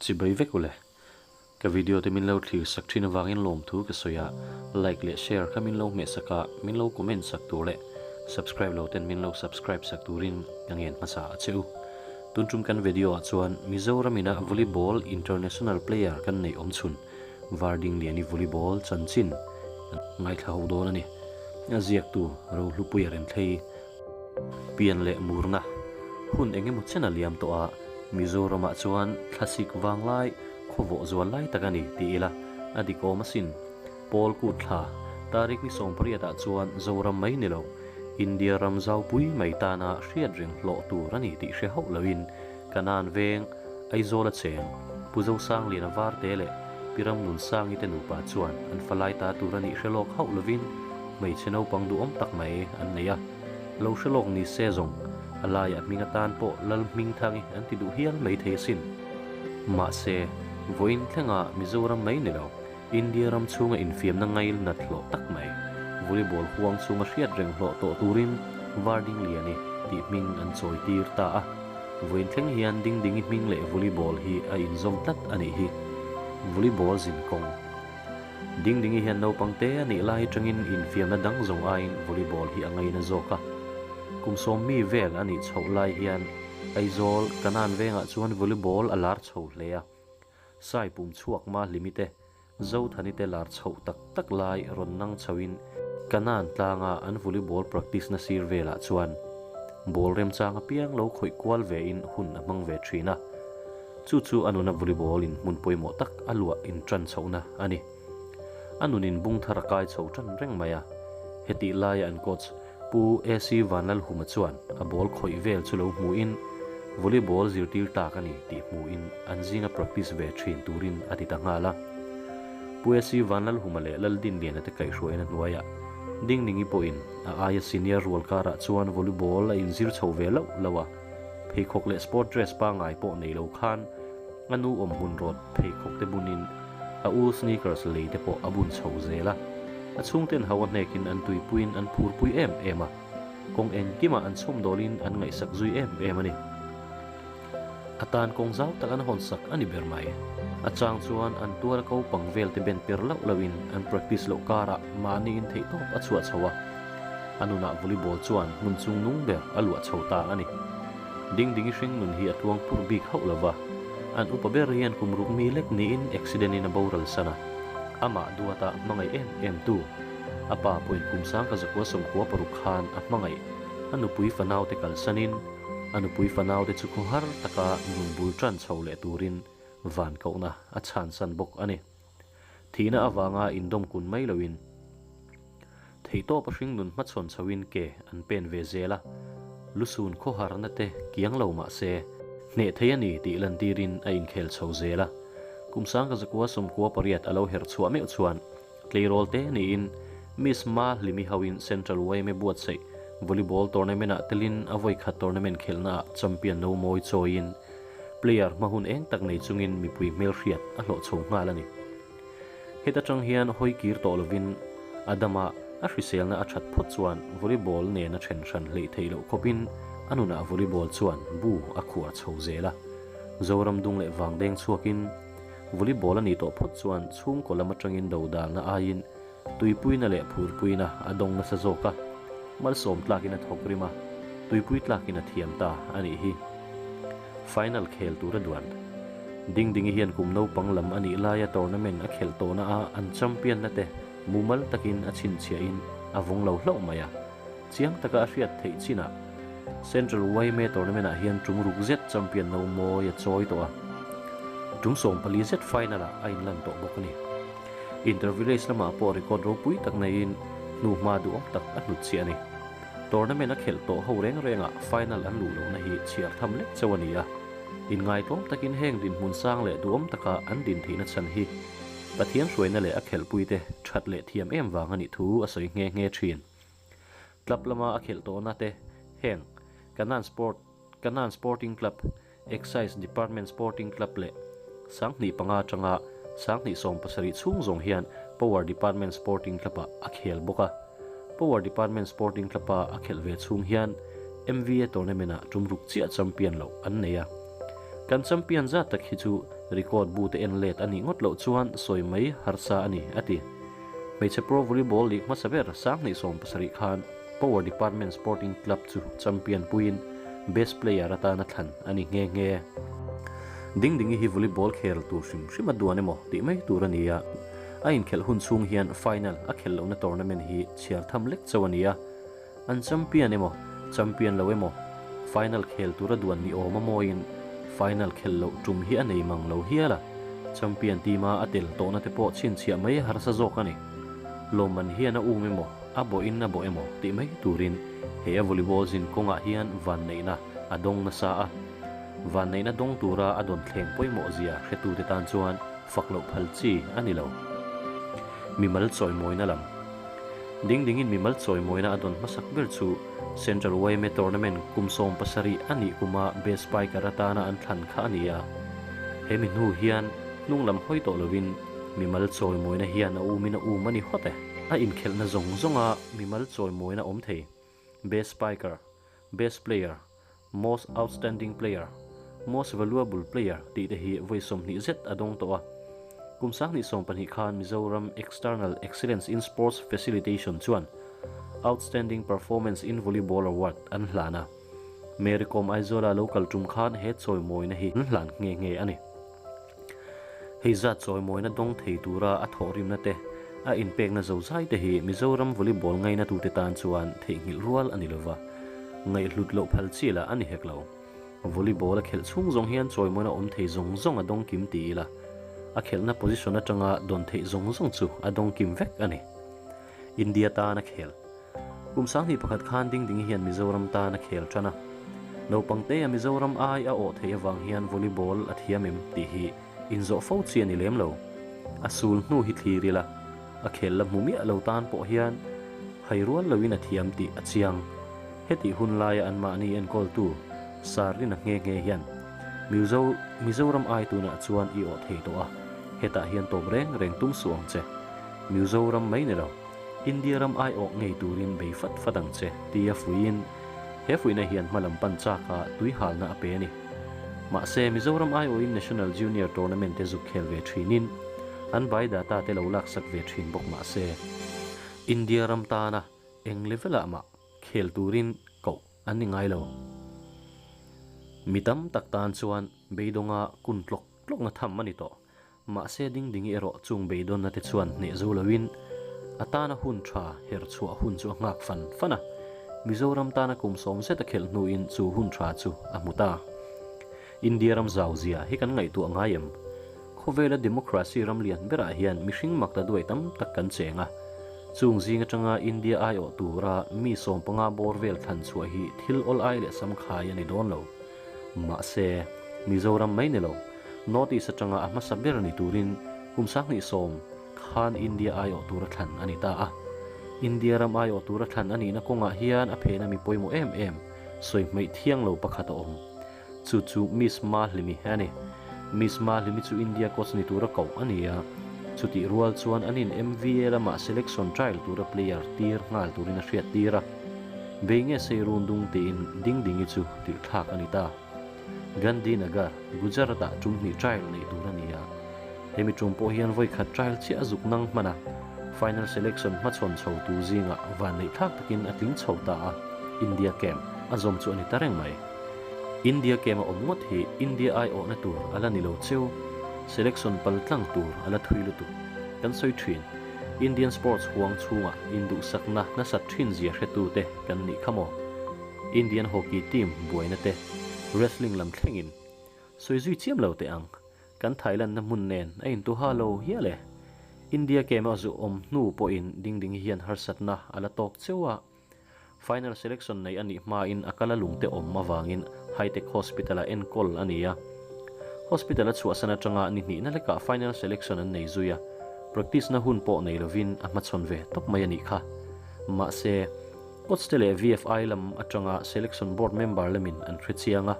Chibai vek ule. Ka video te min lo thlir sak thin avangin lawmthu ka sawi a, like leh share kha min lo hmeh sak a, min lo comment sak tur leh subscribe lo ten min lo subscribe sak turin ka ngen hmasa a che u. Tun tum kan video ah chuan Mizoram ina volleyball international player kan neih awm chhun Vardingliani volleyball chanchin ngaithla ho dawn a ni. A ziaktu Rohlupuia Renthlei Pian leh murna hun eng emaw chen a liam tawh a, Mizoramah chuan thlasik vanglai khawvawh zual lai tak a ni ti ila a dik awm asin. Paul kut thla tarik ni sawmpariatah chuan Zoram mai ni lo, India ram zaupui mai tana hriat reng hlawh tur a ni tih hre hauh loin Kanan veng, Aizawl a cheng, Pu Zosangliana Varte leh Pi Ramnunsangi te nupa chuan an falai ta tur a nih hre lawk hauh lovin hmeichhe naupang duhawm tak mai an nei a. Lo hre lawk ni se zawng, a laiah hming atan pawh Lal Hmingthangi an ti duh hial mai thei asin. Mahse, vawiin thlenga Mizoram mai ni lo, India ram chhunga infiamna ngail nat hlawh tak mai, volleyball huang chhunga hriat reng hlawh tawh turin Vardingliani tih hming an chawi tir ta a. Vawiin thleng hian Dingdingi hming leh volleyball hi a inzawm tlat a nih hi. Volleyball zin kawng. Dingdingi hian naupang te a nih lai atangin infiamna dang zawng aiin volleyball hi a ngaina zawk a. Kum sawmmi vel a nih chhoh lai hian Aizawl, Kanan vengah chuan volleyball a lar chho hle a. Sai pum chhuak ma hlimi te, Zothani te lar chhoh tak tak lai rawn nang chhoin Kanan tlanga an volleyball practice na sir velah chuan ball remchang apiang lo khawih kual vein hun a hmang ve thin a. Chu chu a nuna volleyball in hmun pawimawh tak a luah in tan chhohna a ni. A nun in bung thar a kai chho tan reng mai a. Hetih laia an coach Pu AC Vanlalhuma chuan a ball khawih vel chu lo hmuhin volleyball zirtir tak a ni tih hmuhin an zinga practice ve thin turin a ti ta nghal a. Pu AC Vanlalhuma leh Laldinliana te kaihhruaina hnuaiah Dingdingi pawhin a aia senior rual karah chuan volleyball a inzir chho ve loh loh a, pheikhawk leh sport dress pangngai pawh nei lo khan a nu awm hmun rawt pheikhawk te bunin a u sneakers lei te pawh a bun chho zel a, a chhungten ho a hnekin an tuipuiin an phurpui em em a, kawng engkimah an chhawmdawlin an ngaihsak zui em em a ni. A tan kawng zau tak an hawnsak a ni ber mai. A chang chuan an tuar a ko pang vel te ben per loh lohin an practice loh karah mahniin theihtawp a chhuah chho a, a nunah volleyball chuan hmun chung nung ber a luah chho ta a ni. Dingdingi hring nun hi a tluang pur bik hauh lo va, an upa ber hian kum ruk mi lek niin accident in a boral san a, amah duata hmangaih em em tu, a pa pawhin kum sang ka zakua sawmkua paruk khan a hmangaih a nupui fanaute kalsanin a nupui fanaute chu khawhar taka nun bul tan chho leh turin van kohna a chhansan bawk a ni. Thihna avanga indawm kun mai loin Theihtawp a hringnun hmachhawn chhoin ke an pen ve zel a, lusun khawharna te kiang lo mah se, hneh thei a ni tih lantirin a inkhel chho zel a. Kum sangka zakua sawmkua pariat a lo herh chhuah meuh chuan tleirawl te niin Miss Ma Hlimi hoin Central yma buatsaih Volleyball tournament ah telin a vawikhat tournament khelhna ah champion no mawi chawiin player hma hun eng tak nei chungin mipui hmelhriat a hlawh chho nghal a ni. Heta tang hian hawi kir tawh lovin Adama a hriselna a that phawt chuan volleyball nen a then hran hleih theih loh khawpin a nunah volleyball chuan bu a khuar chho zel a. Zoram dung leh vang deng chhuakin volleyball a nih tawh phawt chuan chhungkaw lam atangin dodalna aiin tuipuina leh phurpuina a dawng nasa zawk a, malsawm tlakin a thawk rim a, tuipui tlakin a thiam ta a nih hi. Final khel tur a duan. Dingdingi hian kum naupang lam a nih laia tournament a khelh tawhna a an champion na te mumal takin a chhinchhiahin a vawng lo hlauh mai a. Chiang taka a hriat theih chinah Central yma tournament ah hian tum ruk zet champion no mawi a chawi tawh a. Tum 14 zet final ah a inlan tawh bawk a ni. Inter Village lamah pawh record ropui tak neiin hnuhma duhawm tak a hnutchhiah a ni. Tournament a khelh tawh ho reng rengah final an luh lohna hi chhiar tham lek chauh a ni a. Inngaitawm takin heng dinhmun sang leh duhawm taka an din theihna chhan hi Pathian hruaina leh a khelhpuite that leh thiam em vang a nih thu a sawi nghe nghe thin. Club lama a khelh tawhna te heng Kanan Sport, Kanan Sporting Club, Excise Department Sporting Club leh 5005 atanga 2017 chhung zawng hian Power Department Sporting Club-ah a khel bawk a. Power Department Sporting Club-a a khelh ve chhung hian MVA tournament-ah tum ruk chiah champion loh an nei a. Kan champion zat tak hi chu Record bu te en let a nih ngawt loh chuan sawi mai harsa a ni, a ti. Hmeichhe Pro Volleyball League hmasa ber 2017 khan Power Department Sporting Club chu champion puiin Best Player atana thlan a ni nghe nghe. Ding Dingi hi volleyball khel tur hrim hrim a duan emaw tih mai tur a ni a, a inkhelh hun chhung hian final a khelh lohna tournament hi chhiar tham lek chauh a ni a. An champion emaw, champion lo emaw, final khel tura duan ni awm a mawiin final khelh loh tum hi a nei mang lo hial a, champion team a a tel tawhna te pawh chhinchhiah mai harsa zawk a ni. Lawmman hian a um emaw, a bawhin a bawh emaw tih mai turin he a volleyball zin kawngah hian vanneihna a dawng nasa a. Vanneihna dawng tura a dawn thleng pawimawh zia hretute tan chuan fak loh phal chi a ni lo. Mimal chawimawina lam. Ding dingin mimal chawimawina a dawn hmasak ber chu Central yma Tournament kum 70 a nih kuma Best Spiker atana an thlan kha a ni a. He mi hnu hian hnung lam hawi tawh lovin mimal chawimawina hian a umin a um a ni hawt e. A inkhelhna zawng zawnga mimal chawimawina awm thei, Best Spiker, Best Player, Most Outstanding Player, Most Valuable Player tih te hi vawi 20 zet a dawng tawh a. Kum 2020 khan Mizoram External Excellence in Sports Facilitation chuan Outstanding Performance in Volleyball Award an hlan a. Mary Kom Aizawla lo kal tum khan he chawimawina hi an hlan nghe nghe a ni. Hei zat chawimawina dawng thei tura a thawhrimna te, a inpekna zozai te hi Mizoram volleyball ngainatute tan chuan theihnghilh rual a ni lova, ngaihhlut loh phal chi lah a ni hek lo. Volleyball a khelh chhung zawng hian chawimawina awm thei zawng zawng a dawng kim ti ila, a khelhna position atanga dawn theih zawng zawng chu a dawng kim vek a ni. India tan a khel. Kum 2001 khan Ding Dingi hian Mizoram tan a khel tan a. Naupang te a Mizoram ai a awh theih avang hian volleyball a thiam em tih hi inzawh fo chi a ni lem lo. A sul hnu hi thlir ila, a khel la hmu miah lo tan pawh hian hai rual loin a thiam tih a chiang. Hetih hun laia anmahni enkawltu Sarlina nghe nghe hian Mizo Mizoram ai tunah chuan i awh thei tawh a, hetah hian tawp reng reng tum suh ang che. Mizoram mai ni lo. India ram aiawh ngei turin bei fat fat ang che, tia fuiin he fuihna hian hma lam pan chaka tui halna a pe a ni. Mahse, Mizoram aiawhin National Junior Tournament te zuk khel ve thinin an bai data te lo laksak ve thin bawk mahse, India ram tana eng level-ah mah khel turin koh an ni ngai lo. Mi tam tak tan chuan beidawnga kun tlawk tlawkna tham a ni tawh. Mahse ding dingi erawh chung beidawnna te chuan hneh zo loin a tana hun tha her chhuah hun chu a nghak fan fan a. Mizoram tana kum 10 zet a khelh hnuin chu hun tha chu a hmu ta. India ram zau zia hi kan ngaihtuah ngai em? Khawvela democracy ram lian berah hian mihring mak ta duai tam tak kan cheng a. Chung zing atanga India aiawh tura mi 15 bawr vel thlan chhuah hi thil awl ai leh sam khai a ni dawn lo. Mahse, Mizoram mai ni lo, North East atanga a hmasa ber ni turin kum 2010 khan India aiawh tura thlan a ni ta a. India ram aiawh tura thlan a nihna kawngah hian a phena mi pawimawh em em, sawi hmeih thiang lo pakhat a awm. Chu chu Miss Mahlimi a ni. Miss Mahlimi chu India coach ni tura koh a ni a. Chutih rual chuan an in MVA lamah selection trial tura player tir nghal turin a hriat tir a. Bei nge sei run dung tiin ding dingi chu tirh thlak a ni ta. Gandhi Nagar, Gujarat-ah tum hnih trial neih tur a ni a. Hemi tum pawh hian vawi khat trial chiah a zuk nang hman a, final selection hmachhawn chho tur zingah van neih thlak takin a tling chho ta a, India camp a zawm chu a ni ta reng mai. India camp a awm ngawt hi India aiawhna tur a la ni lo cheu, selection pal tlang tur a la thui lutuk. Kan sawi thin, Indian sports huang chhungah induhsakna nasat thin zia hretute kan nih kha maw? Indian hockey team buaina te, wrestling lam thlengin sawi zui chiam lo teh ang. Kan Thailand na hmun nen a intuha lo hial e. India game a zu awm hnu pawhin ding ding hian harsatna a la tawk cheu a. Final selection nei a nih hmain a kal a lungte awm avangin Hitech Hospital-a enkawl a ni a. Hospital a chhuahsan atanga ni hnihna lekah final selection an nei zui a, practice na hun pawh nei lovin a hmachhawn ve tawp mai a nih kha. Mahse, Coach te leh VFI lam atanga selection board member lamin an hre chiang a,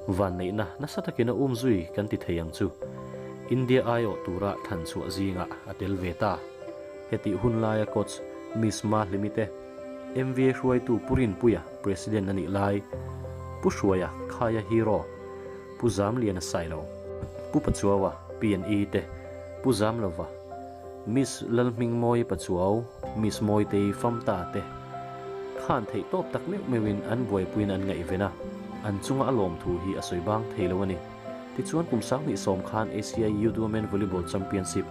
vanneihna nasa takin a um zui kan ti thei ang chu. India aiawh tura thlan chhuah zingah a tel ve ta. Hetih hun laia coach Miss Mahlimi te, MVA hruaitu Pu Rinpuia president a nih lai, Pu Hruaia Khaia Hero, Pu Zamliana Sailo, Pu Pachuaua, P&E te, Pu Zamlova, Miss Lalhmingmawii Pachuau, Miss Mawitei Famta te khan theih tawp tak meuh meuhin an buaipuiin an ngaihven a, an chunga a lawmthu hi a sawi bang thei lo a ni. Tichuan kum 2010 khan Asia Youth Women Volleyball Championship,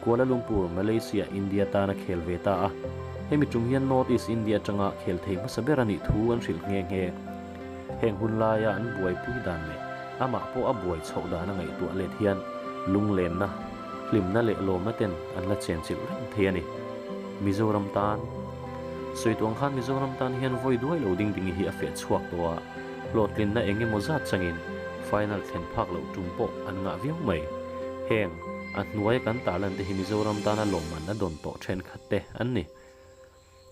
Kuala Lumpur, Malaysia, India tan a khel ve ta a. Hemi tum hian North East India atanga khel thei hmasa ber a nih thu an hrilh nghe nghe. Heng hun laia an buaipui dan leh amah pawh a buai chhoh dan a ngaihtuah let hian lunglenna, hlimna leh lawmna ten an la chenchilh reng thei a ni. Mizoram tan Sawi tuang khan Mizoram tan hian vawi duai lo ding ding hi a feh chhuak tawh a, hlawhtlinna eng emaw zat changin final thlen phak loh tum pawh an ngah viau mai. Heng a hnuaia kan tarlan te hi Mizoram tana lawmman a dawn tawh thenkhat te an ni.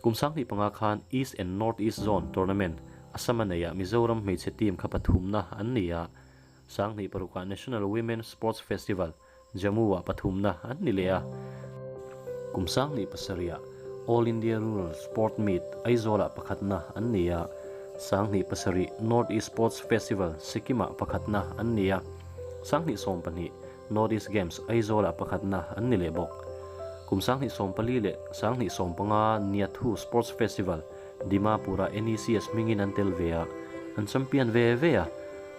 Kum 2005 khan East and North East Zone Tournament Assam a neiah Mizoram hmeichhe team kha pathumna an ni a, 2006ah National Women Sports Festival Jammu-ah pathumna an ni leh a. Kum 2007ah All India Rural Sport Meet Aizawl-ah pakhatna an ni a, 2007 North East Sports Festival Sikkim-ah pakhatna an ni a, 2012 North East Games Aizawl-ah pakhatna an ni leh bawk. Kum 2014 leh 2015 Niathu Sports Festival Dimapur-ah NECS hmingin an tel ve a, an champion ve ve a,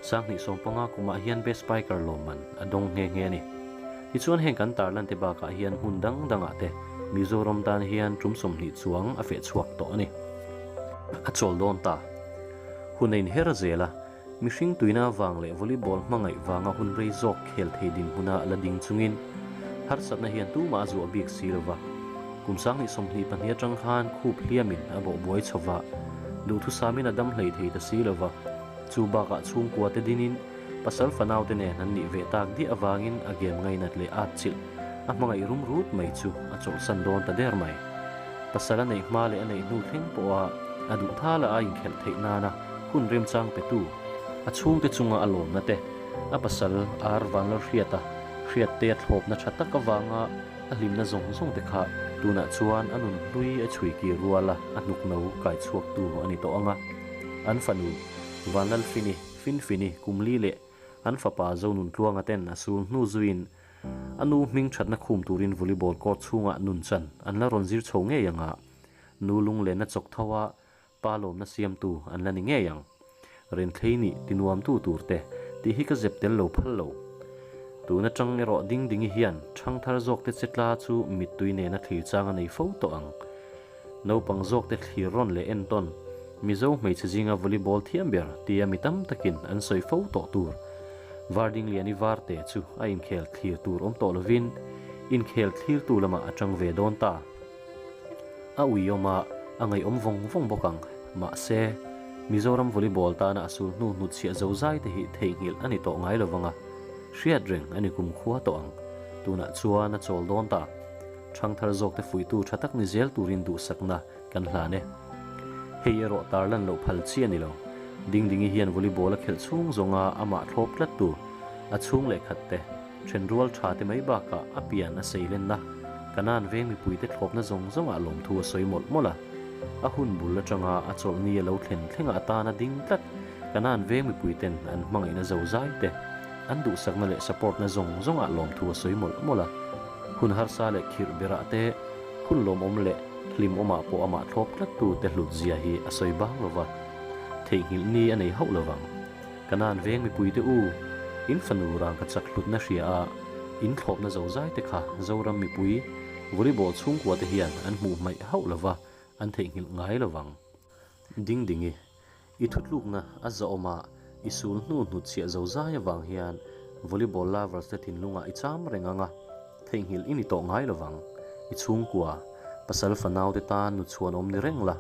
2015 kumah hian Best Spiker lawmman a dawng nghe nghe a ni. Tichuan heng kan tarlan te bakah hian hmun dang dangah te Mizoram tan hian tum 20 chuang a feh chhuak tawh a ni. A chawl dawn ta. Hun a inher zel a, Mihring tuina avang leh volleyball hmangaih vanga hun rei zawk khel thei dinhmuna la ding chungin harsatna hian tumah a zuah bik si lova. Kum 2024 atang khan khup hliamin a bawh buai chho va, duhthusamin a dam hlei thei ta si lova. Chu bakah chhungkua te dinin pasal fanau te nen an nih ve tak diah avangin a game ngainat leh at chilh a hmangaih rum rut mai chu a chawlhsan dawn ta der mai. Pasal a neih hma leh a neih hnu thleng pawha a duh thala a inkhelh theih nana hun remchang petu, a chhungte chunga a lawmna te, a pasal Ar Vanlalhriata hriatte a thlawpna tha tak avanga a hlimna zawng zawng te kha tunah chuan a nun hlui a chhui kir ruala a hnukno kai chhuaktu a ni tawh ang a. An fanu Vanlalfini, Finfini, Kumli leh an fapa Zonuntluanga ten a sul hnu zuiin a nu hming thatna khum turin volleyball court chhungah nun chan an la rawn zir chho ngei ang a, nu lunglenna chawk tho a Pa lawmna siamtu an la ni ngei ang. Renthlei nih tinuamtu tur te tih hi ka zep tel lo phal lo. Tun atang erawh ding dingi hian ṭhangthar zawkte che tla chu mittui nena thlir chang a nei fo tawh ang. Naupang zawkte thlir rawn leh entawn Mizo hmeichhe zinga volleyball thiam ber tia mi tam takin an sawi fo tawh tur Vardingliani Varte chu a inkhel thlir tur awm tawh lovin inkhel thlirtu lamah a ṭang ve dawn ta. A uiawm a, a ngaihawm vawng vawng bawk ang. Mahse, Mizoram volleyball tana a sul hnu hnutchhiah zo zai te hi theihnghilh a ni tawh ngai lo vang a, hriat reng a ni kumkhua tawh ang. Tunah chuan a chawl dawn ta. Ṭhangthar zawkte fuihtu ṭha tak ni zel turin duhsakna kan hlan e. Hei erawh tarlan loh phal chi a ni lo. Dingdingi hian volleyball a khelh chhung zawnga amah thlawp tlat tu, a chhung leh khat te, Ṭhenrual ṭha te mai bakah a pian a sei lenna, Kanan veng mipuite thlawpna zawng zawngah lawmthu a sawi mawlh mawlh a. A hun bul aṭanga a chawlhni a lo thlen thlengah a tan a ding tlat, Kanan veng mipuiten an hmangaihna zo zai te, an duhsakna leh support-na zawng zawngah lawmthu a sawi mawlh mawlh a. Hun harsa leh khirh berah te, hun lawmawm leh hlimawmah pawh amah thlawp tlattu te hlut zia hi a sawi bang lova, theihnghilh ni a nei hauh lovang. Kanan veng mipuite u, in fanu rangka chak hlutna hria a, in thlawpna zozai te kha Zoram mipui volleyball chhungkua te hian an hmuh hmaih hauh lova, an theihnghilh ngai lovang. Ding dingi, i thutlukna a zahawm a, i sul hnu hnutchhiah zozai avang hian volleyball lovers te thinlungah i cham reng ang a, theihnghilh i ni tawh ngai lovang. I chhungkua, pasal fanau te tan nuchhuan awm ni reng la,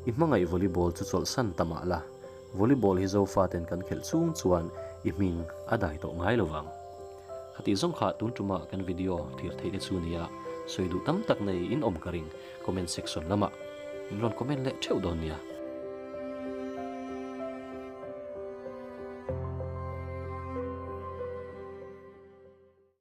i hmangaih volleyball chu chawlhsan ta mah la, Volleyball hi Zofaten kan khelh chung chuan i hming a dai tawh ngai lo vang. Khatih zawng kha tun tuma kan video thlir theih te chu nia, sawi duh tam tak nei in awm ka ring comment section lamah min rawn comment leh theuh dawn nia.